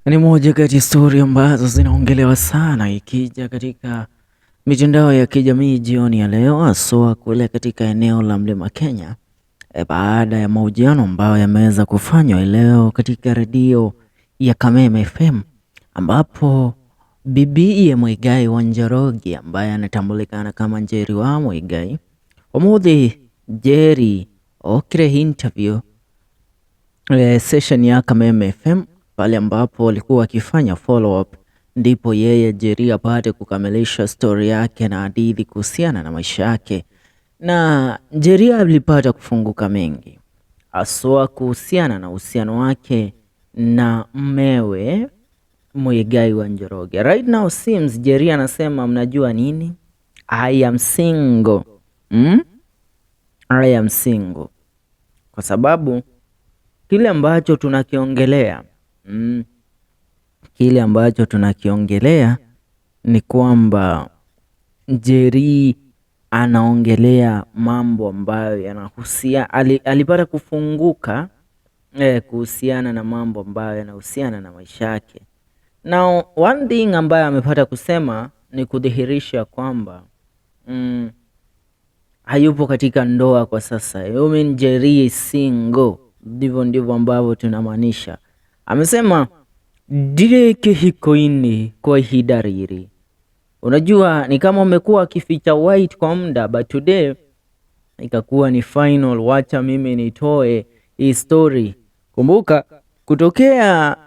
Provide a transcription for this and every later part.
Ni moja kati ya stori ambazo zinaongelewa sana ikija katika mitandao ya kijamii jioni ya leo, haswa kule katika eneo la Mlima Kenya, baada ya mahojiano ambayo yameweza kufanywa leo katika redio ya Kameme FM ambapo bibiye Muigai wa Njoroge ambaye anatambulikana kama Njeri wa Muigai umuthi Njeri okire interview session ya Kameme FM pale ambapo walikuwa wakifanya follow up, ndipo yeye Njeri apate kukamilisha story yake na hadithi kuhusiana na maisha yake, na Njeri alipata kufunguka mengi haswa kuhusiana na uhusiano wake na mmewe Muigai wa Njoroge. Right now seems Njeri anasema mnajua nini? I am single. Hmm? I am single. Kwa sababu kile ambacho tunakiongelea kile ambacho tunakiongelea ni kwamba Njeri anaongelea mambo ambayo yanahusia, alipata kufunguka kuhusiana na mambo ambayo yanahusiana na maisha yake. Now one thing ambayo amepata kusema ni kudhihirisha kwamba hayupo katika ndoa kwa sasa. You mean Njeri is single. Ndivyo ndivyo ambavyo tunamaanisha. Amesema ndirĩ kĩhiko-inĩ kwa ihinda rĩrĩ. Unajua ni kama umekuwa akificha white kwa muda, but today ikakuwa ni final. Wacha mimi nitoe hii story. Kumbuka kutokea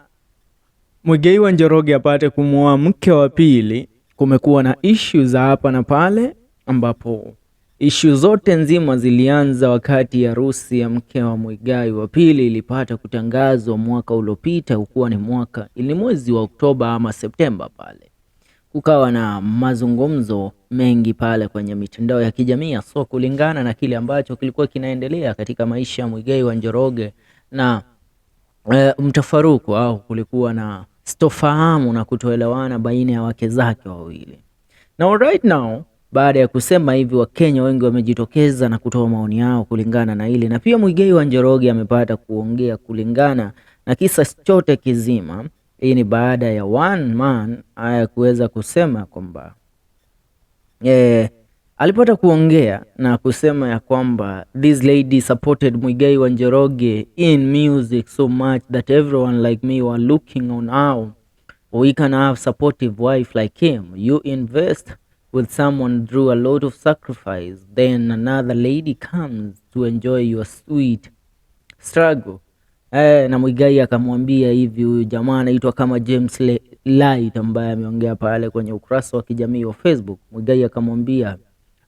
Muigai wa Njoroge apate kumuoa mke wa pili, kumekuwa na issue za hapa na pale, ambapo issue zote nzima zilianza wakati harusi ya mke wa Muigai wa pili ilipata kutangazwa mwaka uliopita, ukuwa ni mwaka ni mwezi wa Oktoba ama Septemba pale. Kukawa na mazungumzo mengi pale kwenye mitandao ya kijamii haswa kulingana na kile ambacho kilikuwa kinaendelea katika maisha ya Muigai wa Njoroge na mtafaruku au kulikuwa na sitofahamu na kutoelewana baina ya wake zake wawili. Now right now, baada ya kusema hivi, Wakenya wengi wamejitokeza na kutoa maoni yao kulingana na hili, na pia Muigai wa Njoroge amepata kuongea kulingana na kisa chote kizima. Hii ni baada ya one man haya kuweza kusema kwamba alipata kuongea na kusema ya kwamba this lady supported Muigai wa Njoroge in music so much that everyone like me were looking on how we can have supportive wife like him. You invest with someone through a lot of sacrifice, then another lady comes to enjoy your sweet struggle. Na Muigai akamwambia hivi, huyu jamaa anaitwa kama James Light ambaye ameongea pale kwenye ukurasa wa kijamii wa Facebook. Muigai akamwambia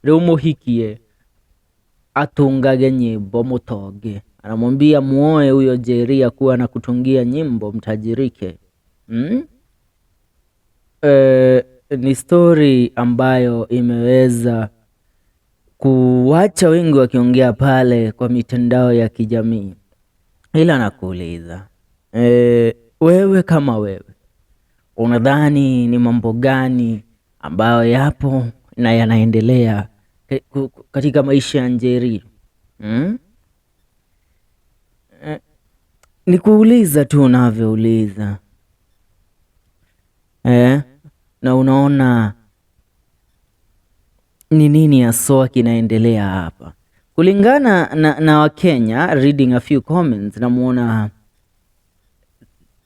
riu muhikie atungage nyimbo mutonge. Anamwambia muoe huyo Njeri akuwa na kutungia nyimbo mtajirike. Hmm? Ni story ambayo imeweza kuwacha wengi wakiongea pale kwa mitandao ya kijamii, ila nakuuliza wewe kama wewe unadhani ni mambo gani ambayo yapo na yanaendelea katika maisha ya Njeri, hmm? Ni kuuliza tu unavyouliza na unaona ni nini haswa kinaendelea hapa kulingana na Wakenya. Reading a few comments, namuona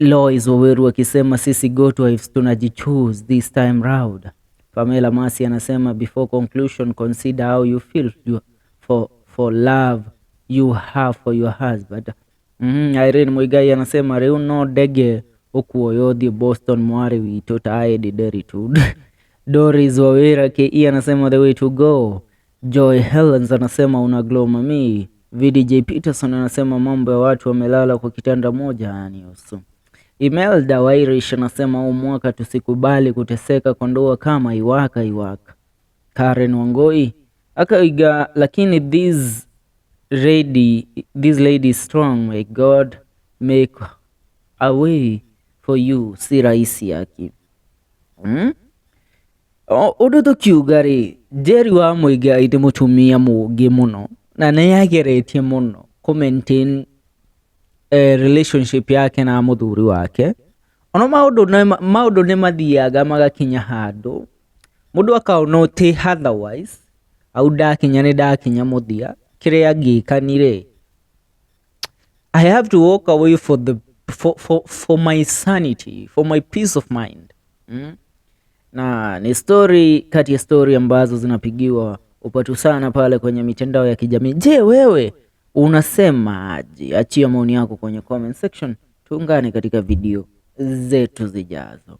Lois Waweru akisema sisi goat wives tunajichoose this time round. Pamela Masi anasema before conclusion consider how you feel for love you have for your husband. Irene Muigai anasema riu no ndege ukuoyo Boston mwari witũ ta Eddie Nderitu. Doris Wawira KE anasema the way to go. Joy Helens anasema una glow mami. VDJ Peterson anasema mambo ya watu wamelala kwa kitanda moja yani usu. Imelda Wairish anasema huu mwaka tusikubali kuteseka kwa ndoa kama iwaka iwaka. Karen Wangoi akaiga lakini this lady is strong, may God make a way for you. Si rahisi yaki, Undu tukiuga ri, Njeri wa Muigai nĩ mũtumia mũũgĩ mũno na nĩ ageretie mũno kũ maintain relationship yake na mũthuri wake. Ono maũndũ nĩ mathiaga magakinya handũ mũndũ akaona ũtĩ otherwise au ndakinya nĩ ndakinya mũthia, kĩrĩa ngĩka ni rĩ, I have to walk away for my sanity, for my peace of mind. Na ni story kati ya story ambazo zinapigiwa upatu sana pale kwenye mitandao ya kijamii. Je, wewe unasemaje? Achia maoni yako kwenye comment section, tuungane katika video zetu zijazo.